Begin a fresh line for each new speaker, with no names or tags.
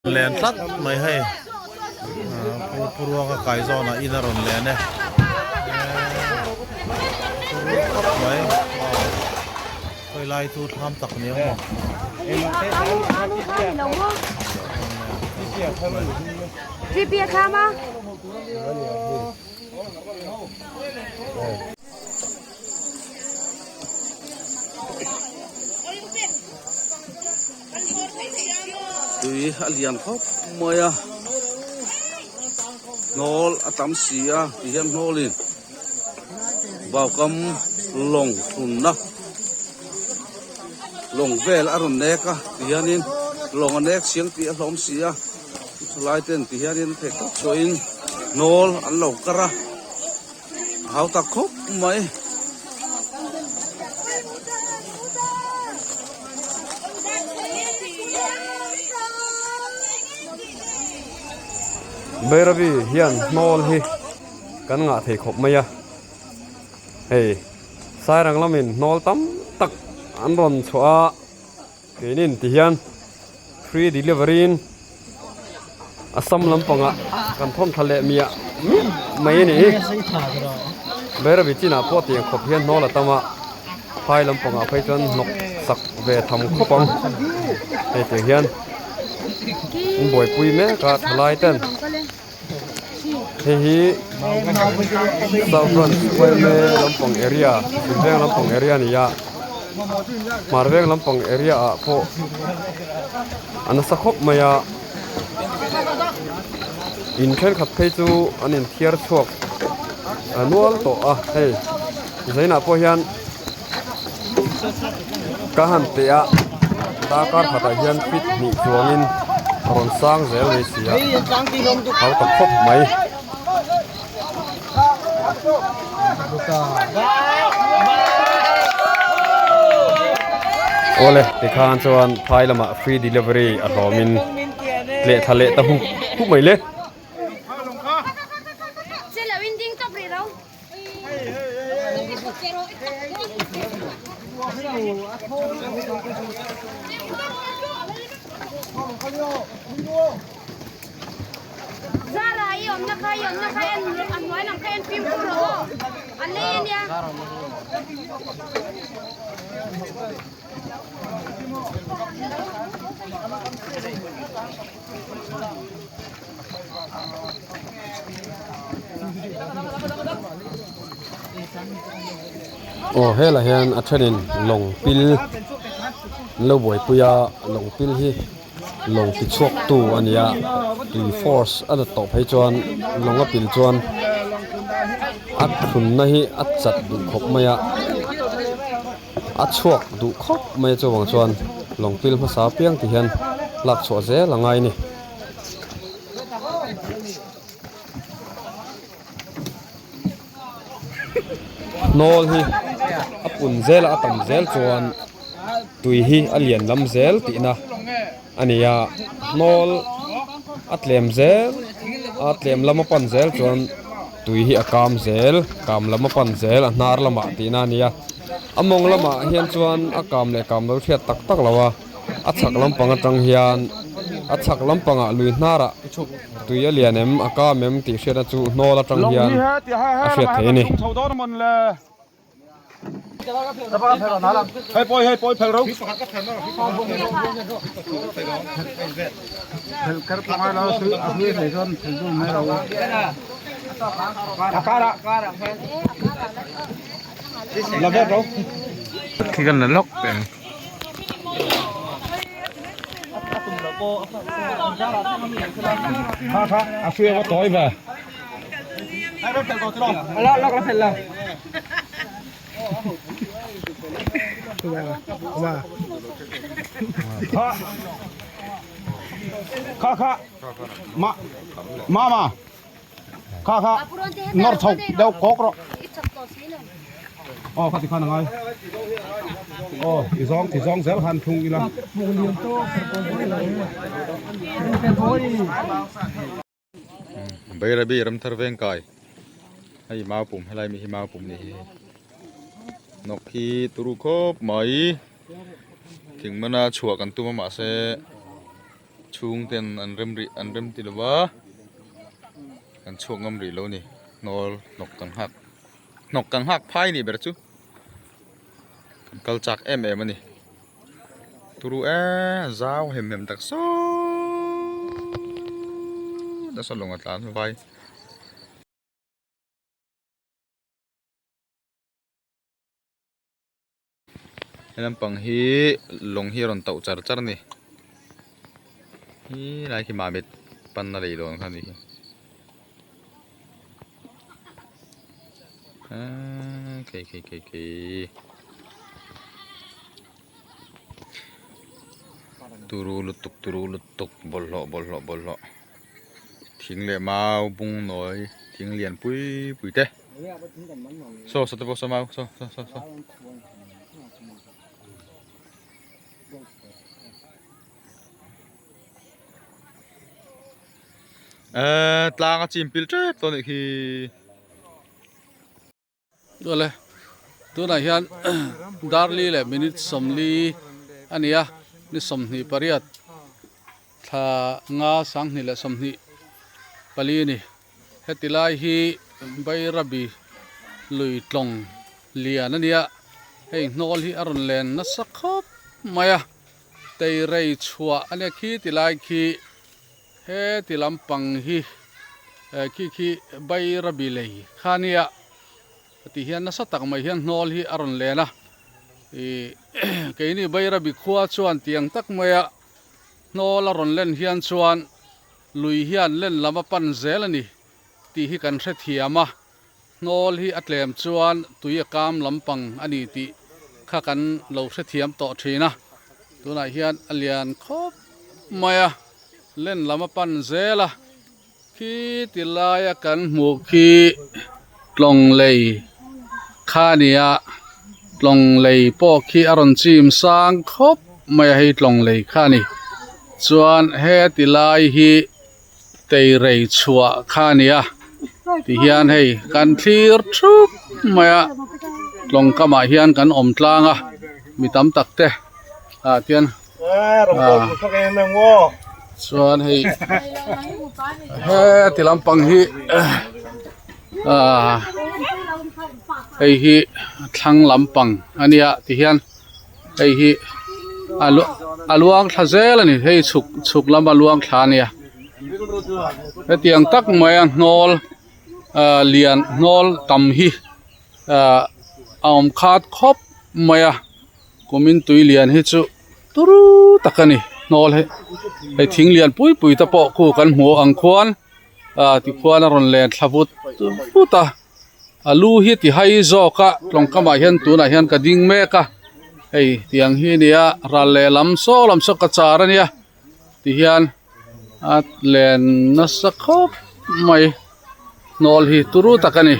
Len tlat mai hei pu pu ruanga kai zawnah in a rawn len e pu khawp mai khawi lai chu thlam tak ni ang maw.
Tui a lian khawp mai a hnawl a tam si a ti hian hnawl in vaukam lawng thlunna lawng vel a rawn nek a ti hianin lawng a nek chiang tih a hlawm si a chulai ten ti hianin theih tawp chhuahin hnawl an lo kar a. A hau tak khawp mai.
Bairabi hian hnawl hi kan ngah thei khawp mai a, hei Sairang lamin hnawl tam tak an rawn chhuah a. Keinin ti hian free delivery in Assam lampangah kan thawn thla leh miah miah mai a ni. Bairabi chinah pawh tiang khawp hian hnawl a tam a, phai lampangah phei chuan hnawk sak ve tham khawp ang. Hei tiang hian an buaipui mek a thalai ten hei hi South Branch yma lampang area Chhimveng lampang area a ni a Hmarveng lampang area ah pawh a nasa khawp mai a in thenkhat phei chu an inthiar chhuak a nual tawh a hei zainah pawh hian ka han teh a darkar khatah hian feet hnih chuangin a rawn sang zel mai si a hau ta khawp mai. Awle tikhan chuan phai lamah free delivery a hlawmin leh thla leh ta hu hu mai le. Aw helaiah hian a thenin lawng pil an lo buaipui a lawng pil hi lawng ti chhuak tu a ni a tui force a la tawh phei chuan lawng a pil chuan a thlunna hi a chat duh khawp mai a a chhuak duh khawp mai a chuvang chuan lawng pil hmasa apiang ti hian lak chhuah zel a ngai a ni. Hnawl hi a pun zel a a tam zel chuan tui hi a lian lam zel tihna a ni a hnawl a tlem zel a tlem lam a pan zel chuan tui hi a kam zel kam lam a pan zel a hnar lamah tihna a ni a a mawng lamah hian chuan a kam leh kam lo hriat tak tak lo a. A chhak lampang atang hian a chhak lampangah lui hnarah tui a lian em a kam em tih hriatna chu hnawl atang hian a hriat theih a ni.
Kha kha nawr chho deuh kawk rawh. Aw kha tikhan a ngai. Aw i zawng i zawng zel khan thlung ila.
Bairabi Ramthar veng kai hei mau pum helai mi hi mau pum ni hi nawk hi turu khawp mai thing mana chhuah kan tum a mahse. Chhung ten an rem rih an rem ti lova kan chhuak ngam rih lo a ni hnawl hnawk kan nghak hnawk kan nghak phai a nih ber chu kan kal chak em em a ni turu eee zau hem hem tak sawww nasa lawng a tlan vai. He lampang hi lawng hi a rawn tauh char char a ni hi lai khi mamit panna lei dawn kha a nih hi eee khei khei khei khei turu lutuk turu lutuk bawlhhlawh bawlhhlawh bawlhhlawh thing leh mau bung nawi thing lian pui pui te. Saw saw te pawh saw mau saw saw saw saw. Eee tlang a chim pil tep tawh a nih khi.
Awle tunah hian darli leh minute sawmli a ni a ni 28 thla nga sanghnih leh 24 a ni. Heti lai hi Bairabi lui tlawng lian a nia, hei hnawl hi a rawn len nasa khawp mai a, teirei chhuah a nia khi ti lai khi heti lampang hi eh khi khi Bairabi lei kha a nia ti hian nasa tak mai hian hnawl hi a rawn len a, ih keini Bairabi khua chuan tiang tak maia hnawl a rawn len hian chuan Lui hian len lam a pan zel a ni tih hi kan hrethiam a, hnawl hi a tlem chuan tui a kam lampang a ni tih kha kan lo hrethiam tawh thin a, tunah hian a lian khawp mai a, len lam a pan zel a, khi ti laia kan hmuh khi tlawng lei kha a ni a, tlawng lei pawh khi a rawn chim sang khawp mai a hei tlawng lei kha a ni. Chuan heti lai hi teirei chhuah kha a ni a tihian hei kan thlir thup mai a tlawng kamah hian kan awm tlang a mi tam tak te ah tian ah chuan hei heti lampang hi ah hei hi thlang lampang a nia tihian. Hei hi a luang thla zel a ni hei chhuk chhuk lama luang thla a nia hetiang tak maia hnawl ah lian hnawl tam hi ah a awm khat khawp mai a kumin tui lian hi chu turu tak a ni hnawl hi hei thing lian pui pui te pawh khu kan hmu ang khuan ah tikhuan a rawn len thla vut vut a. A lu hi ti hai zawk a tlawng kamah hian tunah hian ka ding mek a hei tiang hi a nia ral lehlam saw lam saw ka char a nia tihian a len nasa khawp mai hnawl hi turu tak a ni.